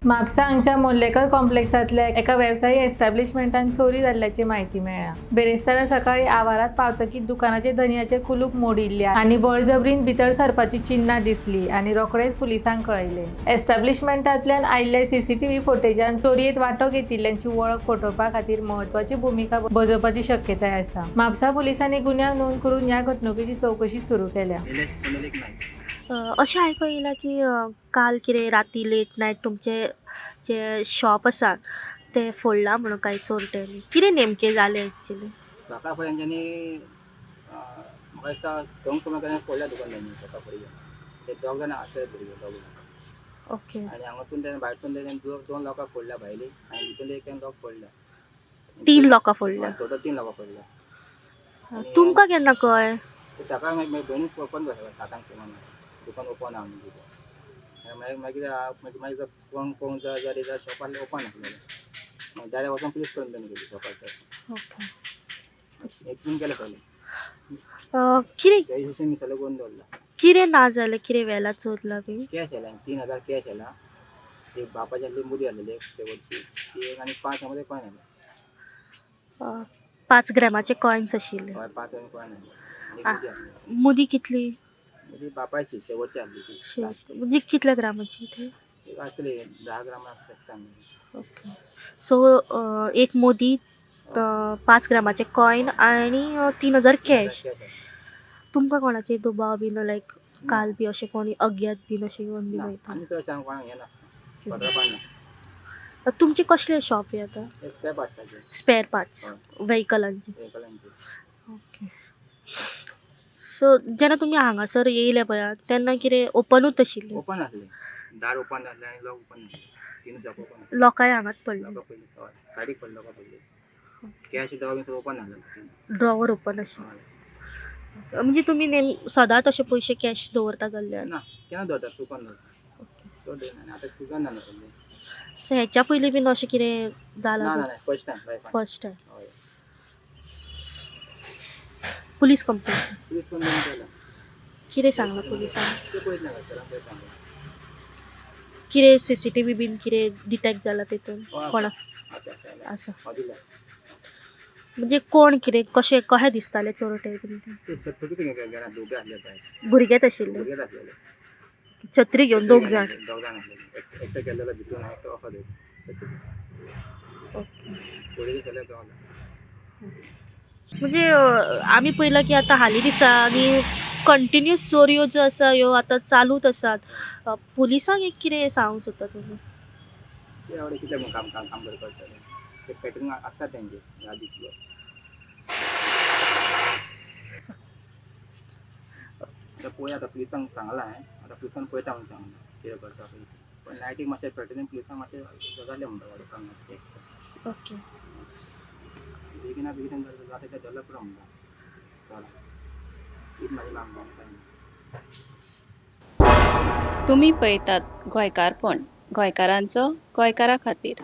म्हापसा हांगच्या मोर्लेकर कॉम्प्लेक्सांतल्या एका वेवसायीक एस्टॅब्लिशमेंटान चोरी जाल्ल्याची म्हायती मेळ्ळ्या. बेरेस्तारा सकाळी आवारात पावतकीच दुकानाचे धनयाचे कुलूप मोडिल्ले आनी बळजबरीन भितर सरपाची चिन्नां दिसली आनी रोखडेच पुलिसांक कळयले. एस्टॅब्लिशमेंटांतल्यान आयिल्ल्या सीसीटीव्ही फुटेजान चोरयेंत वांटो घेतिल्ल्यांची वळख पटोवपा खातीर म्हत्वाची भुमिका बजावपाची शक्यताय आसा. म्हापसा पुलिसांनी गुन्यांव नोंद करून ह्या घडणुकेची चवकशी सुरू केल्या. निलेश पुंडलीक नायक. अशें आयकूंक येयलां की काल कितें राती लेट नायट तुमचें जें शॉप आसा तें फोडलां म्हणून कांय चोरट्यांनी. कितें नेमकें जालें एक्चुली? सकाळ फुडें तेंच्यांनी, म्हाका दिसता संक सुमार ताणें फोडल्या दुकान तेंचें सकाळ फुडें येवन. ते दोग जाणां आसले भुरगे दोग जाणां. आनी हांगासून तेणें भायरसून तेणें दोन लोकां फोडल्या भायली आनी भितरले एक लोक फोडल्या. तीन लोकां फोडल्या? टोटल तीन लोकां फोडल्या. आनी तुमकां केन्ना कळ्ळें? ते सकाळ मागीर मागीर भयणीक ओपन जालें 7आंक सुमार दुकान ओपन आहा म्हणून तुजें. मागीर मागीर मागीर मागीर पळोवंक पळोवंक जाय जाल्यार शॉपार ओपन आसलेलें. मागीर डायरेक्ट वचोन पुलीस कंप्लेन केली शॉपार. एक केलें पयलें. कितें? त्या दिवशी मी सगळें करून दवरला. कितें ना जालें, कितें व्हेलां चोरलां बी? कॅश आयला, 3000 कॅश आयला. एक बापाची आसली मुदी आसलेली एक शेवटची ती एक आनी 5 मध्ये कॉयन आयले. 5 ग्रॅमाचे कॉयन्स आशिल्ले? हय, 5 कॉयन आयले आनी मुदी आसली. मुदी कितली? मुदी बापायची शेवटची आसली ती. म्हणजे कितल्या ग्रामाची ती? एक आसली 10 ग्राम आसू शकता. ओके, सो एक मुदी, 5 ग्रामाचे कॉयन आनी 3000 कॅश. तुमकां कोणाचेर दुबाव बीन, लायक काल बी अशें कोणी अज्ञात बीन अशें येवन बी वयता? आमी चडशें कोणाक हें नासता, खबरां ना. तुमचें कसलें शॉप हें आतां? हे स्पेर पार्ट्साचे. स्पेर पार्ट्स वेहिकलांचे? वेहिकलांचे. ओके, सो जेन्ना तुमी हांगासर येयले पळया तेन्ना कितें ओपनूच आशिल्लें? ओपन आसलें, दार ओपन आसलें आनी लॉक ओपन आसलें, तिनूच लॉक ओपन आसलें. लोकांय हांगाच पडले? लोकां पडली, हय, सायडीक पडली, लोकां पडली. कॅश ड्रॉवर बीन सगळें ओपन आसलें. ड्रॉवर ओपन आशिल्लें. म्हणजे तुमी नेम सदांच अशे पयशे कॅश दवरता गल्ल्यान? ना, केन्ना दवरता, चुकोन दवरता. चड दवरना आनी आतां सिजन ना न्हू सद्या. सो हेच्या पयलीं बीन अशें कितें जालां? ना ना, फर्स्ट टायम लायफान. First time? हय. Police complain? पुलीस कंप्लेन केला. कितें सांगलां पुलिसांक? ते पळयत ना, सरान पळयत सांगलां. कितें सीसीटीव्ही बीन कितें डिटेक्ट जाला तितून? हय. कोणा आसा आसा. आसा? हय, दिल्या. म्हणजे कोण, कितें, कशें कशें दिसताले चोरटे बीन ते? ते सगळे गेला, दोगे आसले भायर. भुरगेच आशिल्ले? भुरगेच आसलेले. छत्री घेवन दोग जाण? दोग जाण आसलेले. एकटो गेल्लेलो भितून, एकटो वखद. पयलीं सगळें गावला. म्हणजे आमी पळयलां की आतां हालीं दिसांनी कंटिन्यूस चोरयो ज्यो आसा ह्यो आतां चालूच आसात. पुलिसांक एक कितें सांगूंक सोदता तुमी? ते एवढे कितें म्हूण काम काम काम करपाक करतले? ते पॅटर्न आसता तेंचे ह्या दिसलो. आतां पळोवया, आतां पुलिसांक सांगलां हांवें, आतां पुलिसान पळयता म्हणून सांगलां कितें करता पळय तें. पण नायटीक मातशें पॅटर्न पुलिसांक मातशें जालें म्हणटा वाडोवपाक मातशें. बेगिना बेगीन जाता तें धरलें पुरो म्हणटा. चला, तीच म्हाजी मागणी, आनी कांय ना. तुमी पळयतात गोंयकारपण, गोंयकारांचो गोंयकारा खातीर.